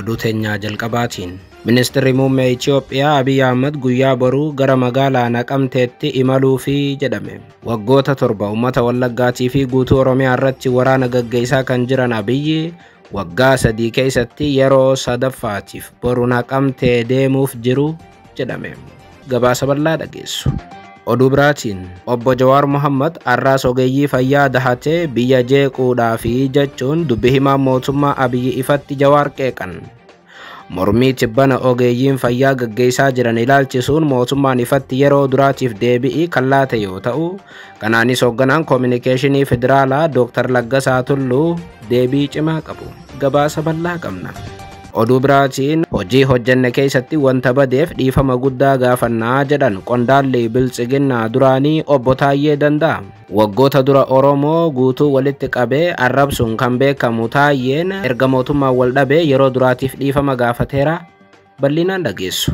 Oduu teenyaa jalqabaatiin. Ministeerri muummee Itoophiyaa Abiy Ahmad guyyaa boruu gara magaalaa Naqamteetti imaluufi jedhame. Waggoota 7 uummata Wallaggaatii fi guutuu Oromiyaa irratti waraana gaggeessaa kan jiran Abiyyi waggaa 3 keessatti yeroo sadaffaatiif boru Naqamtee deemuuf jiru jedhame. Gabaasa bal'aa dhageessu. Oduu biraatiin obbo Jawaar Mohammad har'aas ogeeyyii fayyaa dahatee biyya jeequudhaafi jechuun dubbi himaa mootummaa Abiyyi ifatti Jawaar qeeqan. Mormii tibbana ogeeyyiin fayyaa gaggeessaa jiran ilaalchisuun mootummaan ifatti yeroo duraatiif deebi'ii kan laate yoo ta'u, kanaanis hoogganaan koominikeeshinii federaalaa Dr. Laggasaa Tulluu deebii cimaa qabu. Gabaasa bal'aa qabna. Oduu biraatiin hojii hojjenne keessatti wanta badeef dhiifama guddaa gaafannaa jedhan qondaalli biltsiginnaa duraanii obbo Taayyee Danda'a. Waggoota dura Oromoo guutuu walitti qabee arrabsuun kan beekamu Taayyeen erga mootummaan wal dhabee yeroo duraatiif dhiifama gaafateera. Bal'inaan dhageessu.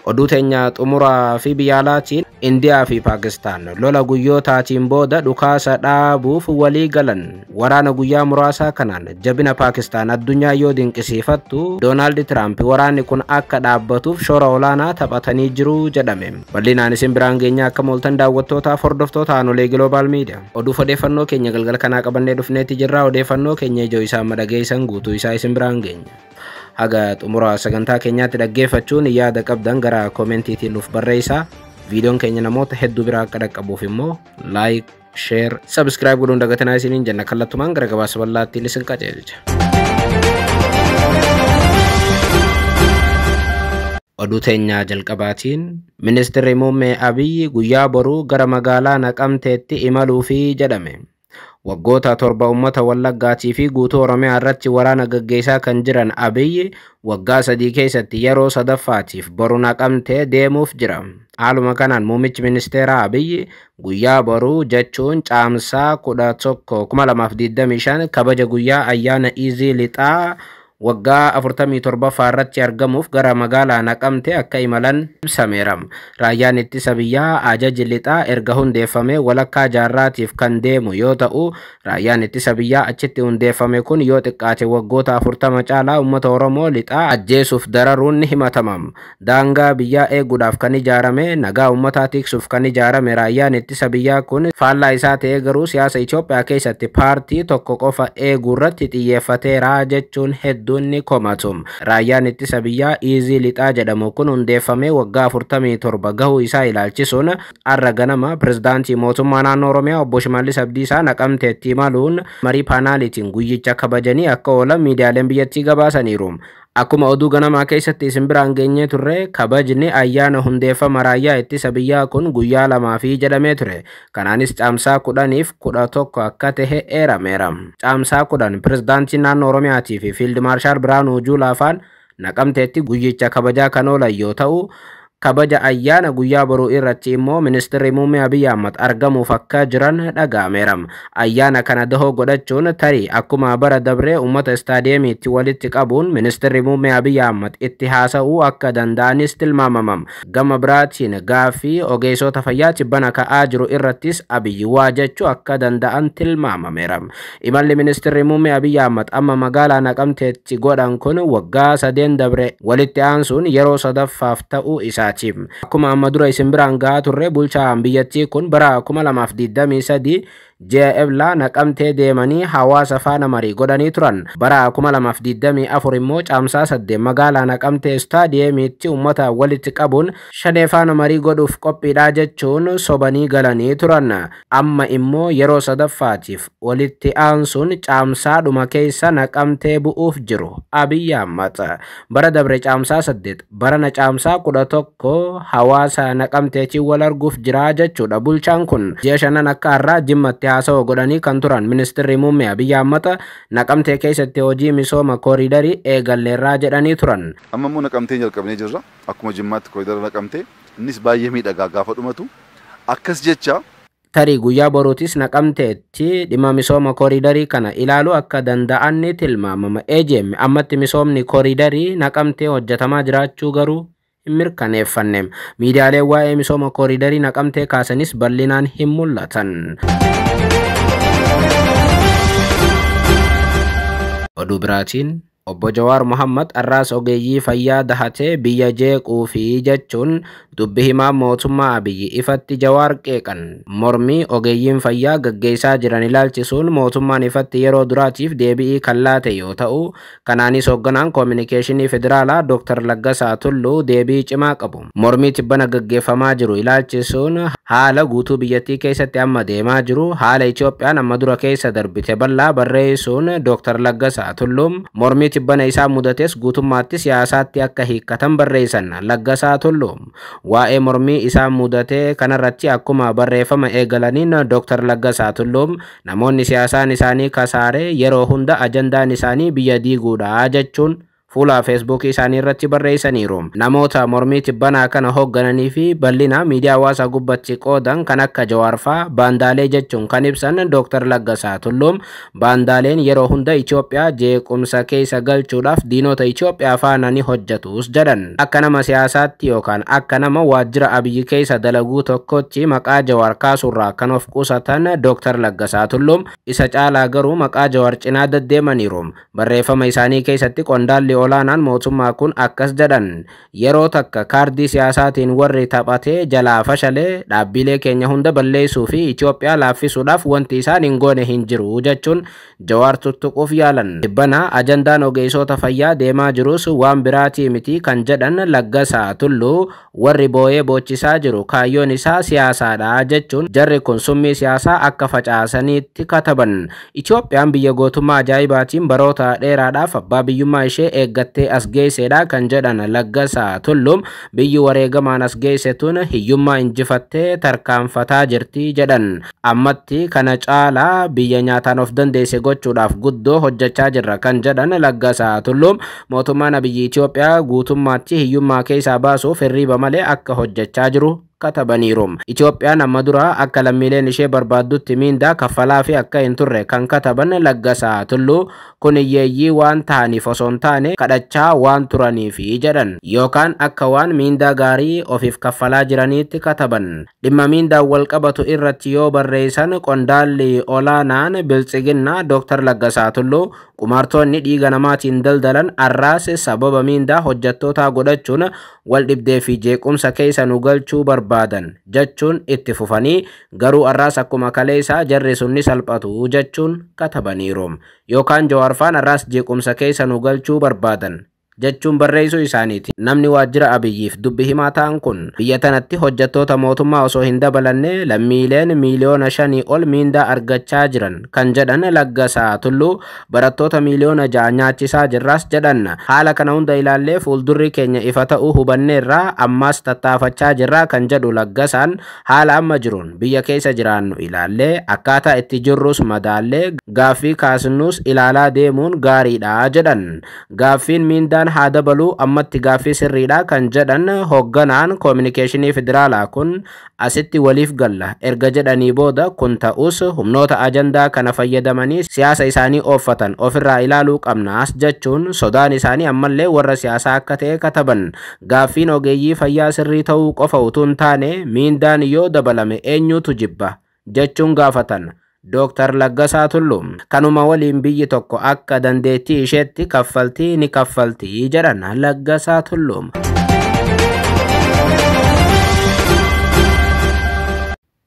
Oduu teenya xumuraa fi biyya alaatiin Indiyaa fi Paakistaan lola guyyootaatiin booda dhukaasa dhaabuuf walii galan. Waraana guyyaa muraasaa kanaan jabina Paakistaan addunyaa yoo dinqisiifattu, Doonaald Tiraamp waraanni kun akka dhaabbatuuf shoora olaanaa taphatanii jiru jedhame. Bal'inaan isin biraan geenyaa akka mooltan daawwattootaaf hordoftoota Aanolee Global Media. Oduuf odeeffannoo keenya galgala kanaa qabannee dhufneetti jirra. Odeeffannoo keenya ijoo isaa madhageessan guutuu isaa isin biraan geenya. Haga xumura sagantaa keenyaatti dhaggeeffachuun yaada qabdan gara koomentiitiin nuuf barreessaa. Viidiyoon keenya namoota hedduu biraa akka dhaqqabuuf immoo like, share, subscribe godhuun dagatinaa isiniin jenna. Kallattumaan gara gabaasa bal'aattiin isin qajeelcha. Oduu teenyaa jalqabaatiin Ministeerri muummee Abiyyi guyyaa boruu gara magaalaa Naqamteetti imaluufi jedhame. Waggoota 7 uummata Wallaggaatii fi guutuu Oromiyaa irratti waraana gaggeessaa kan jiran Abiyyi waggaa 3 keessatti yeroo sadaffaatiif boru Naqamtee deemuuf jira. Haaluma kanaan muummichi ministeeraa Abiyyi guyyaa boruu jechuun caamsaa 11 2025 kabaja guyyaa ayyaana Iizii Lixaa waggaa 47ffaa irratti argamuuf gara magaalaa Naqamtee akka imalan ibsameera. Raayyaan ittisa biyyaa ajaji lixaa erga hundeeffame walakkaa jaarraatiif kan deemu yoo ta'u, raayyaan ittisa biyyaa achitti hundeeffame kun yoo xiqqaate waggoota 40 caalaa uummata Oromoo lixaa ajjeesuuf dararuun ni himatama. Daangaa biyyaa eeguudhaaf kan ijaarame, nagaa uummataa tiksuuf kan ijaarame raayyaan ittisa biyyaa kun faallaa isaa ta'ee garuu siyaasa Itoophiyaa keessatti paartii tokko qofa eeguu irratti xiyyeeffateera jechuun hedduu ni komatu. Raayyaan ittisa biyyaa Iizii Lixaa jedhamu kun hundeeffamee waggaa 47 gahuu isaa ilaalchisuun har'a ganama pirezidaantii mootummaa naannoo Oromiyaa obbo Shimallis Abdiisaa Naqamteetti imaluun marii paanaaliitiin guyyicha kabajanii akka oolan miidiyaaleen biyyattii gabaasaniiru. Akkuma oduu ganamaa keessatti isin biraan geenyee turre, kabajni ayyaana hundeeffama raayyaa ittisa biyyaa kun guyyaa 2 fi jedhamee ture. Kanaanis caamsaa 10 fi 11 akka tahe eerameera. Caamsaa 10 pirezidaantii naannoo Oromiyaatii fi Fiild Maarshaal Biraanuu Juulaafaan Naqamteetti guyyicha kabajaa kan oolan yoo ta'u, kabaja ayyaana guyyaa boruu irratti immoo ministeerri muummee Abiy Ahmad argamuuf akka jiran dhaga'ameera. Ayyaana kana dahoo godhachuun tarii akkuma bara dabree uummata istaadiyeemiitti walitti qabuun ministeerri muummee Abiy Ahmad itti haasa'uu akka danda'anis tilmaamama. Gama biraatiin gaaffii ogeessota fayyaa tibbana ka'aa jiru irrattis Abiyyi waa jechuu akka danda'an tilmaamameera. Imalli ministeerri muummee Abiy Ahmad amma magaalaa Naqamteetti godhan kun waggaa 3 dabre walitti aansuun yeroo sadaffaaf ta'uu isaa. Akkuma amma dura isin biraan gahaa turre, bulchaan biyyattii kun bara 2023 ji'a Eblaa Naqamtee deemanii hawaasa faana marii godhanii turan. Bara 2024 immoo caamsaa 8 magaalaa Naqamtee istaadiyeemiitti uummata walitti qabuun shanee faana marii godhuuf qophiidhaa jechuun sobanii galanii turan. Amma immoo yeroo sadaffaatiif walitti aansuun caamsaadhuma keessa Naqamtee bu'uuf jiru Abiy Ahmad. Bara dabre caamsaa 8 barana caamsaa 11 hawaasa Naqamteetiin wal arguuf jira jechuudha. Bulchaan kun ji'a 5 akka har'aa Jimmatti haasawaa godhanii kan turan ministeerri muummee Abiy Ahmad Naqamtee keessatti hojii misooma kooriidarii eegalleerraa jedhanii turan. Amma immoo Naqamtee jalqabnee jirra. Akkuma Jimmaatti kooriidara Naqamtee innis baay'ee miidhagaa gaafa dhumatu akkas jecha Tarii guyyaa boruutis Naqamteetti dhimma misooma kooriidarii kana ilaaluu akka danda'an ni tilmaamama. AGM ammatti misoomni kooriidarii Naqamtee hojjetamaa jiraachuu garuu hin mirkaneeffanne. Miidiyaaleen waa'ee misooma kooriidarii Naqamtee kaasanis bal'inaan hin mul'atan. Oduu biraatiin Obbo Jawaar Mohammad arraas ogeeyyii fayyaa dahatee biyya jeequu fi jechuun dubbi himaa mootummaa Abiyyi ifatti Jawaar qeeqan. Mormii ogeeyyiin fayyaa gaggeessaa jiran ilaalchisuun mootummaan ifatti yeroo duraatiif deebi'ii kan laate yoo ta'u, kanaanis hoogganaan koominikeeshinii federaalaa Dr. Laggasaa Tulluu deebii cimaa qabu. Mormii tibbana gaggeeffamaa jiru ilaalchisuun haala guutuu biyyattii keessatti amma deemaa jiru, haala Itoophiyaan amma dura keessa darbite bal'aa barreessuun Dr. Laggasaa Tulluu mormii tibbana isaa mudates guutummaatti siyaasaatti akka hiikkatan barreessan. Laggasaa Tulluu waa'ee mormii isaa mudate kanarratti akkuma barreeffama eegalaniin Dr. Laggasaa Tulluu namoonni siyaasaan isaanii kasaare yeroo hunda ajandaan isaanii biyya diiguudha jechuun fuula feesbuukii isaanii irratti barreessaniiru. Namoota mormii tibbanaa kana hooggananii fi bal'ina miidiyaa hawaasaa gubbatti qoodan kan akka Jawaarfaa baandaalee jechuun kan ibsan Dr. Laggasaa Tulluu baandaaleen yeroo hunda Itoophiyaa jeequmsa keessa galchuudhaaf diinota Itoophiyaa faana ni hojjetus jedhan. Akka nama siyaasaatti yookaan akka nama waajjira Abiyyi keessa dalaguu tokkotti maqaa Jawaar kaasuurraa kan of qusatan Dr. Laggasaa Tulluu isa caalaa garuu maqaa Jawaar cinaa deddeemaniiru. Barreeffama isaanii keessatti qondaalli olaanaan mootummaa kun akkas jedhan: yeroo takka kaardii siyaasaatiin warri taphatee jalaa fashalee dhaabbilee keenya hunda balleessuu fi Itoophiyaa laaffisuudhaaf wanti isaan hin goone hin jiru jechuun Jawaar tuttuquuf yaalan. Tibbana ajandaan ogeessota fayyaa deemaa jirus waan biraatii miti kan jedhan Laggasaa Tulluu warri boo'ee boochisaa jiru kaayyoon isaa siyaasaadha jechuun jarri kun summii siyaasaa akka facaasaniitti kataban. Itoophiyaan biyya gootummaa ajaa'ibaatiin baroota dheeraadhaaf abbaa biyyummaa ishee eeggattee as geessedha kan jedhan Laggasaa Tulluu biyyi wareegamaan as geesse tun hiyyummaa injifattee tarkaanfataa jirti jedhan. Ammatti kana caalaa biyya nyaataan of dandeesse gochuudhaaf guddoo hojjechaa jirra kan jedhan Laggasaa Tulluu mootummaan Abiyyi Itoophiyaa guutummaatti hiyyummaa keessaa baasuuf hirriiba malee akka hojjechaa jiru katabaniiru. Itoophiyaan amma dura akka lammiileen ishee barbaaddutti miindaa kaffalaa fi akka hin turre kan kataban Laggasaa Tulluu kun hiyyeeyyii waan ta'aniif osoo hin taane kadhachaa waan turaniifi jedhan, yookaan akka waan miindaa gaarii ofiif kaffalaa jiraniitti kataban. Dhimma miindaan wal qabatu irratti yoo barreessan qondaalli olaanaan Biltsiginnaa Dr. Laggasaa Tulluu qumaartonni dhiiga namaatiin daldalan arraas sababa miindaa hojjettootaa godhachuun wal dhibdee fi jeequmsa keessa nu galchuu barbaadan jechuun itti fufanii garuu arraas akkuma kaleessaa jarri sun ni salphatu jechuun katabaniiru. Yookaan Jawaarfaan arraas jeequmsa keessa nu galchuu barbaadan jechuun barreessuu isaaniiti. Namni waajjira Abiyyiif dubbi himaa ta'an kun biyya tanatti hojjettoota mootummaa osoo hin dabalanne lammiileen miiliyoona 5 ol miindaa argachaa jiran kan jedhan Laggasaa Tulluu barattoota miiliyoona 6 nyaachisaa jirras jedhan. Haala kana hunda ilaallee fuuldurri keenya ifa ta'uu hubanneerraa ammas tattaafachaa jirraa kan jedhu Laggasaan haala amma jiruun biyya keessa jiraannu ilaallee akkaataa itti jirrus madaallee gaaffii kaasnus ilaalaa deemuun gaariidha jedhan. Gaaffiin miindaan haa dabaluu ammatti gaaffii sirriidha kan jedhan hoogganaan koominikeeshinii federaalaa kun asitti waliif galla erga jedhanii booda kun ta'us humnoota ajandaa kana fayyadamanii siyaasa isaanii ooffatan ofirraa ilaaluu qabnaas jechuun sodaan isaanii ammallee warra siyaasaa akka ta'e kataban. Gaaffiin ogeeyyii fayyaa sirrii ta'uu qofa utuu hin taane miindaan yoo dabalame eenyutu jibba jechuun gaafatan. Dr. Laggasaa Tulluu kanuma waliin biyyi tokko akka dandeettii isheetti kaffaltii ni kaffaltii jedhan Laggasaa Tulluu.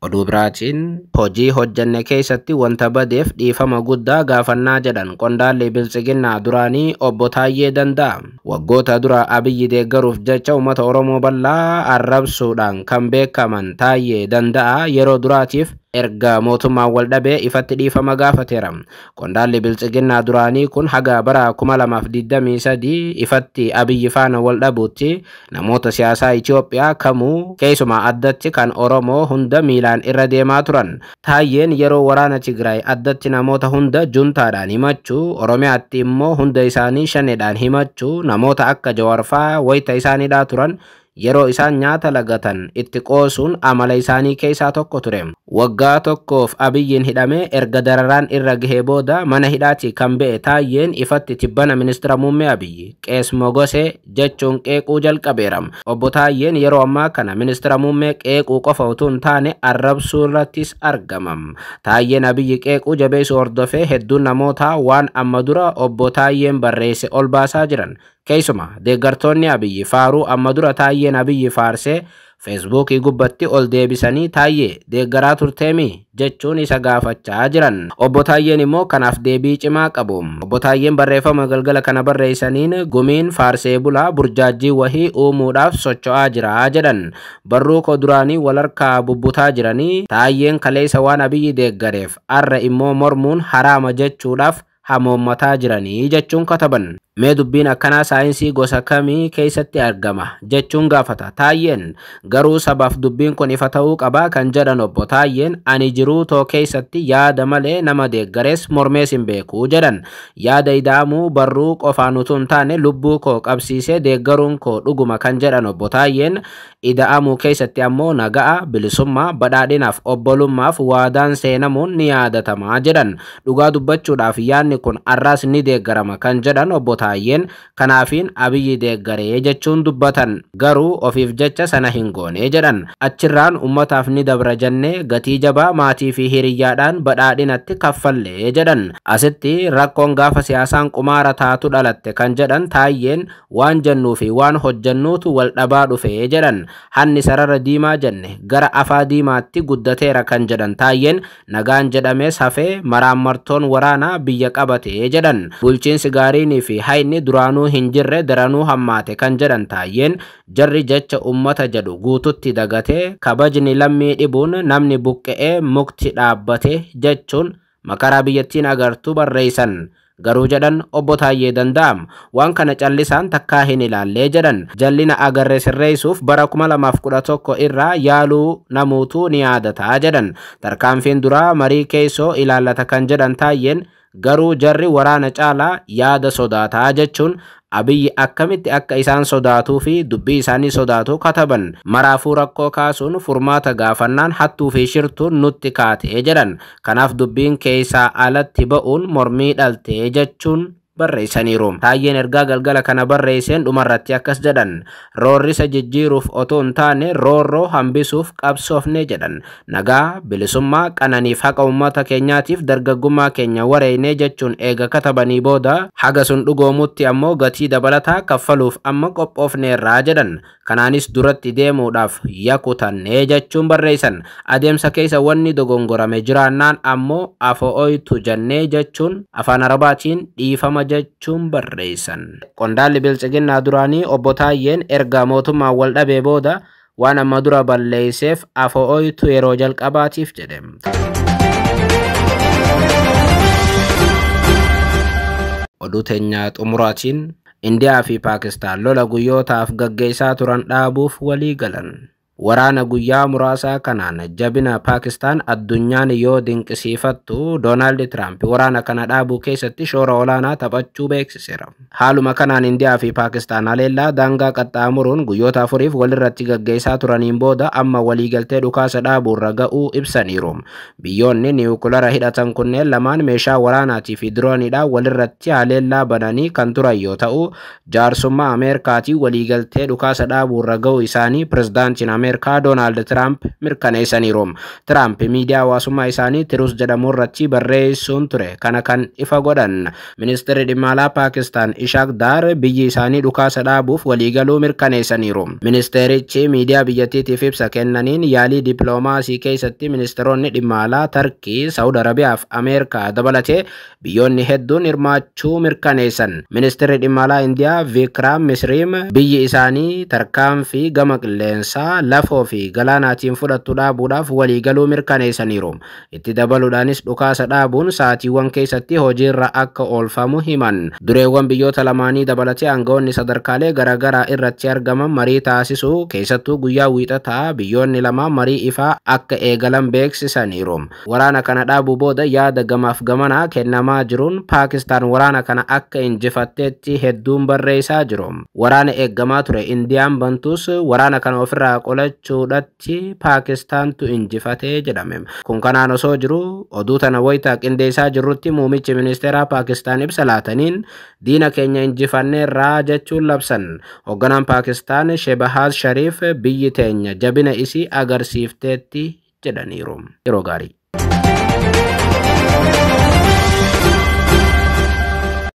Oduu biraatiin hojii hojjenne keessatti wanta badeef dhiifama guddaa gaafannaa jedhan qondaalli Biltsiginnaa duraanii obbo Taayyee Danda'a. Waggoota dura Abiyyi deeggaruuf jecha uummata Oromoo bal'aa arrabsuudhaan kan beekaman Taayyee Danda'a yeroo duraatiif erga mootummaan wal dhabee ifatti dhiifama gaafateera. Qondaalli Biltsiginnaa duraanii kun haga bara 2023 ifatti Abiyyi faana wal dhabuutti namoota siyaasaa Itoophiyaa kamuu keessumaa addatti kan Oromoo hunda miilaan irra deemaa turan. Taayyeen yeroo waraana Tigraay addatti namoota hunda juntaadhaan himachuu, Oromiyaatti immoo hunda isaanii shaneedhaan himachuu, namoota akka Jawaarfaa wayita isaaniidhaa turan Yeroo isaan nyaata lagatan itti qoosuun amala isaanii keessaa tokko ture. Waggaa tokkoof Abiyyiin hidhamee erga dararaan irra gahee booda mana hidhaati kan ba'e Taayyeen ifatti tibbana ministeera muummee Abiyyi Qees Mogosee jechuun qeequu jalqabeera. Obbo Taayyeen yeroo ammaa kana ministeera muummee qeequu qofa utuu hin taane arrabsuu irrattis argama. Taayyeen Abiyyi qeequu jabeessu hordofee hedduun namootaa waan amma dura obbo Taayyeen barreesse ol baasaa jiran. Keessumaa deeggartoonni Abiyyi faaruu amma dura Taayyeen Abiyyi faarsee Feesbuukii gubbatti ol deebisanii Taayyee deeggaraa turteemi jechuun isa gaafachaa jiran. Obbo Taayyeen immoo kanaaf deebii cimaa qabu. Obbo Taayyeen barreeffama galgala kana barreessaniin gumiin faarsee bulaa burjaajii wahii uumuudhaaf socho'aa jira jedhan. Barruu koo duraanii walharkaa bubbutaa jiranii Taayyeen kaleessa waan Abiyyi deeggareef arra immoo mormuun haraama jechuudhaaf hamoommataa jiranii jechuun kataban. Mee dubbiin akkanaa saayinsii gosa kamii keessatti argama jechuun gaafata. Taayyeen garuu sabaaf dubbiin kun ifa ta'uu qabaa kan jedhan obbo Taayyeen ani jiruu too keessatti yaada malee nama deeggarees mormees hin beeku jedhan. Yaada ida'amuu barruu qofaan utuu hin taane lubbuu koo qabsiisee deeggaruun koo dhuguma kan jedhan obbo Taayyeen ida'amuu keessatti ammoo naga'a bilisummaa badhaadhinaaf obbolummaaf waadaan seenamuun ni yaadatama jedhan. Dhugaa dubbachuudhaaf yaadni kun arraas ni deeggarama kan jedhan obbo Taayyeen kanaafiin Abiyyi deeggaree jechuun dubbatan garuu ofiif jecha sana hin goone jedhan. Achirraan ummataaf ni dabra jennee gatii jabaa maatii fi hiriyyaadhaan badhaadhinatti kaffallee jedhan. Asitti rakkoon gaafa siyaasaan qumaara taatu dhalatte kan jedhan Taayyeen waan jennuu fi waan hojjennuutu wal dhabaa dhufe jedhan. Hanni sarara diimaa jenne gara afaa diimaatti guddateera kan jedhan Taayyeen nagaan jedhamees hafee maraammartoon waraanaa biyya qabate jedhan. Bulchiinsi gaariinii fi hayni duraanuu hin jirre daranuu hammaate kan jedhan Taayyeen jarri jecha ummata jedhu guututti dagatee kabajni lammii dhibuun namni buqqe'ee mukti dhaabbate jechuun makaraa biyyattiin agartuu barreessan. Garuu jedhan obbo Taayyee Danda'am waan kana callisaan takkaa hin ilaallee jedhan. Jallina agarre sirreessuuf bara 2011 irraa yaaluu namuutuu ni yaadataa jedhan. Tarkaanfiin duraa marii keessoo ilaallata kan jedhan Taayyeen garuu jarri waraana caalaa yaada sodaataa jechuun Abiyyi akkamitti akka isaan sodaatuu fi dubbii isaanii sodaatu kataban. Maraafuu rakkoo kaasuun furmaata gaafannaan hattuu fi shirtuun nutti kaatee jedhan. Kanaaf dubbiin keessaa alatti ba'uun mormii dhaltee jechuun barreessaniiru. Taayyeen ergaa galgala kana barreesseen dhumarratti akkas jedhan. Roorrisa jijjiiruuf otoo hin taane roorroo hambisuuf qabsoofne jedhan. Nagaa, bilisummaa, qananiif haqa uummata keenyaatiif dargaggummaa keenya wareeynee jechuun eega katabanii booda haga sun dhugoomutti ammoo gatii dabalataa kaffaluuf amma qophoofneerraa jedhan. Kanaanis duratti deemuudhaaf yakutannee jechuun barreessan. Adeemsa keessa wanni dogongorame jiraannaan ammoo afoo'oytu jennee jechuun afaan Arabaatiin dhiifama jechuun barreessan. Qondaalli Biltsiginnaa duraanii obbo Taayyeen erga mootummaan wal dhabee booda waan amma dura balleesseef afoo'oytu yeroo jalqabaatiif jedhe. Oduu teenya xumuraatiin Indiyaa fi Paakistaan lola guyyootaaf gaggeessaa turan dhaabuuf walii galan. Waraana guyyaa muraasaa kanaan jabina Paakistaan addunyaan yoo dinqisiifattu Doonaald Tiraamp waraana kana dhaabuu keessatti shoora olaanaa taphachuu beeksiseera. Haaluma kanaan Indiyaa fi Paakistaan haleellaa daangaa qaxxaamuruun guyyoota afuriif walirratti gaggeessaa turaniin booda amma waliigaltee dhukaasa dhaabuurra ga'uu ibsaniiru. Biyyoonni niwukilara hidhatan kunneen lamaan meeshaa waraanaatii fi dirooniidhaan walirratti haleellaa bananii kan turan yoo ta'u, jaarsummaa Ameerikaatiin waliigaltee dhukaasa dhaabuurra ga'uu isaanii pirezidaantiin Ameerikaa Doonaald Tiraamp mirkaneessaniiru. Tiraamp miidiyaa hawaasummaa isaanii Tiruus jedhamu irratti barreessuun ture kana kan ifa godhan. Ministeerri dhimma alaa Paakistaan Ishaaq Daar biyyi isaanii dhukaasa dhaabuuf waliigaluu mirkaneessaniiru. Ministeerichi miidiyaa biyyattiitiif ibsa kennaniin yaalii dippiloomaasii keessatti ministeeronni dhimma alaa Tarkii, Saawud Arabiyaa fi Ameerikaa dabalatee biyyoonni hedduun hirmaachuu mirkaneessan. Ministeerri dhimma alaa Indiyaa Vikiraam Misriim biyyi isaanii tarkaanfii gama qilleensaa lafoo fi galaanaatiin fudhattu dhaabuudhaaf waliigaluu mirkaneessaniiru. Itti dabaluudhaanis dhukaasa dhaabuun sa'aatiiwwan keessatti hojiirra akka oolfamu himan. Dureewwan biyyoota lamaanii dabalatee aangawoonni sadarkaalee garaagaraa irratti argaman marii taasisuu, keessattuu guyyaa Wiixataa biyyoonni lama marii ifaa akka eegalan beeksisaniiru. Waraana kana dhaabuu booda yaada gamaaf gamanaa kennamaa jiruun Paakistaan waraana kana akka injifatteetti hedduun barreessaa jiru. Waraana eeggamaa ture Indiyaan bantus waraana kana ofirraa qolachuudhatti Paakistaantu injifatee jedhame. Kun kanaan osoo jiru, oduu tana wayitaa qindeessaa jirrutti muummichi ministeeraa Paakistaan ibsa laataniin diina keenya injifanneerraa jechuun labsan. Hoogganaan Paakistaan Shebahaaz Shariif biyyi teenya jabina isii agarsiifteetti jedhaniiru. Yeroo gaarii.